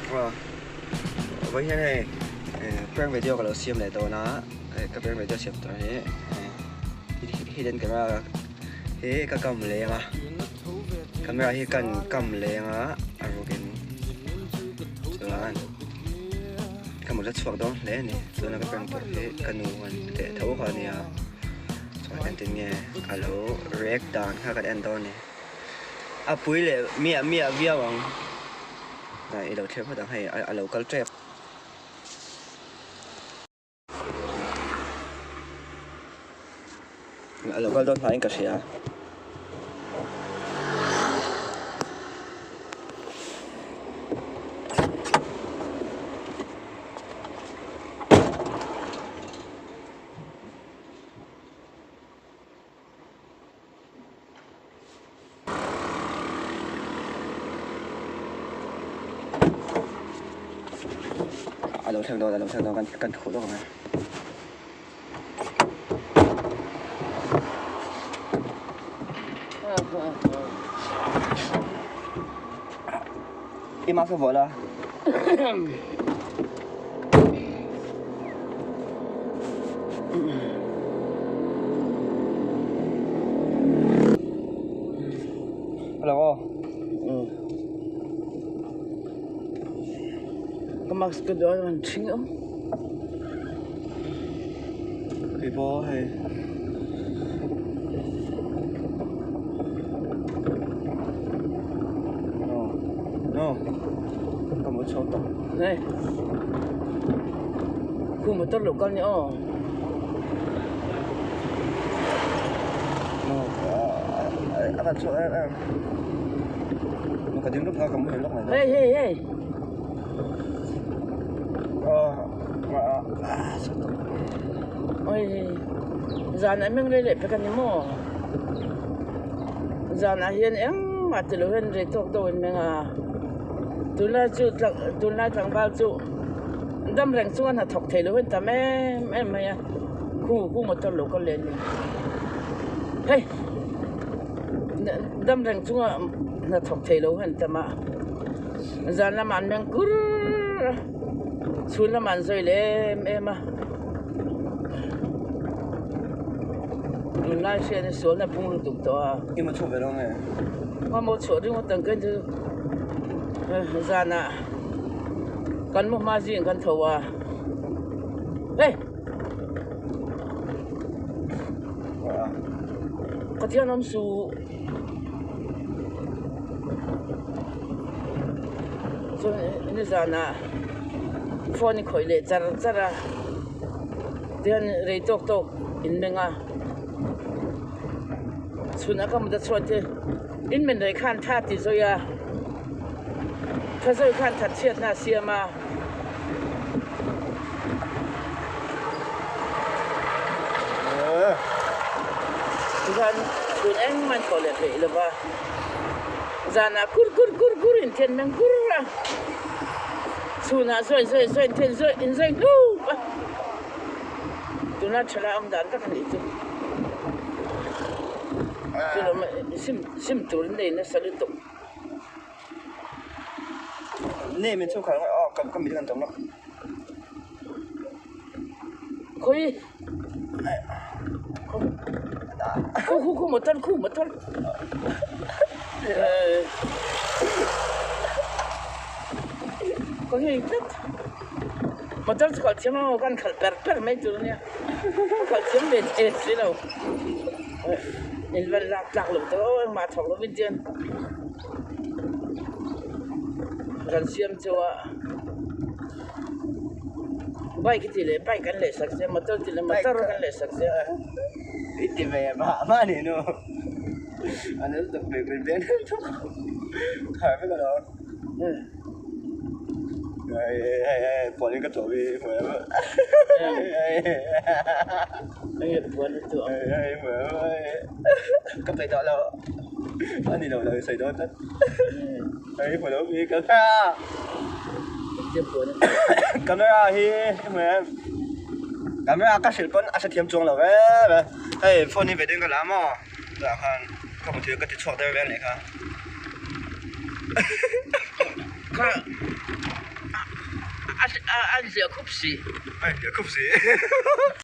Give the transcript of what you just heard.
Vawiin hian hei prank video ka lo siam leh dawn a, ka prank video siam tur hi hidden camera hi ka kam leng a, camera hi kan kam leng a a rukin chuan ka mut la chhuak dawn hle a ni, tuna ka prank tur hi ka nu an teh tho kha a nia, chuan engtin nge a lo react dan kha kan en dawn a ni. A pui leh miah miah viau ang. Hnai i lo thlir phawt ang hei a lo kal tep. A lo kal dawn hnaiin ka hria. A lo thleng dawn a lo thleng dawn kan kan khuh lawk ang e. I mask a vuah la. Hello aw. Ka mask ka duh a rawn ṭhing awm. Kei pawh hei. No. No. Ka mu chho tawh. Hei. Khu motor lo kal ni aw. No. A kan chho em em. Ka ding lawk nga ka muhil lawk mai. Hei hei hei. Oi zan ah meng rei leh pek a ni maw zan ah hian engmah ti lo hian rei tawk deuh in meng a tunlai chu tunlai tlangval chu dam reng chunga hna thawk thei lo hian tam em em mai a khu khu motor lo kal leh a ni hei dam reng chunga hna thawk thei lo hian tam a. Zan lamah an meng kur a, chhun lamah an zawi leh em em a. Tunlai hriat hi sualna pung lutuk tawh a. I maw chhuah ve lo nge? Ka maw chhuah ringawt ang khin chu zanah kan mu hma zing kan tho a. Hey! Ka thian awm suh. Chuan nizanah phone i khawih leh char char a tihian rei tawk tawk in meng a chhunah ka mut a chhuat hi in men rei khan tha ti zawi a tha zawi khan that chhiatna a siam a. Tikhan chhun engmah an thawh leh theih lova zanah kur kur kur kur in then meng kur a chhunah zawi zawi zawi in then zawi in zawi hnup a tuna thalai awm dan tak a nih chu chulawm sim sim tur in nei nasa lutuk. Nge min chhung khalh aw ka ka mit a kan tawm lawk. Khawi khu khu khu motor khu motor ka ngei tlat motor chu khalh thiam emaw kan khalh per per mai tur ania khalh thiam ve thei si lo in van lak tlak loh tawh engmah thawk lovin chuan. Kan siam chu a bike tih leh bike an leh sak sia motor tih leh motor an leh sak sia I ti ve mah mah ni nu an lo tuk ve ve ve khar vek alo hei hei hei puan in ka tuah hi hmu em enge puan a tuah hei hei hmu em ka peih tawh lo a ni lo lo sawi dawn tlat hei hmu lo mi ka camera hi hmu em camera ka hrilh pawn a hrethiam chuang lo em a hei phone hi ve ding ka la maw tah khan ka hmu thei ka ti chhuak der vel anih kha. A inhliah khup si. A inhliah khup si.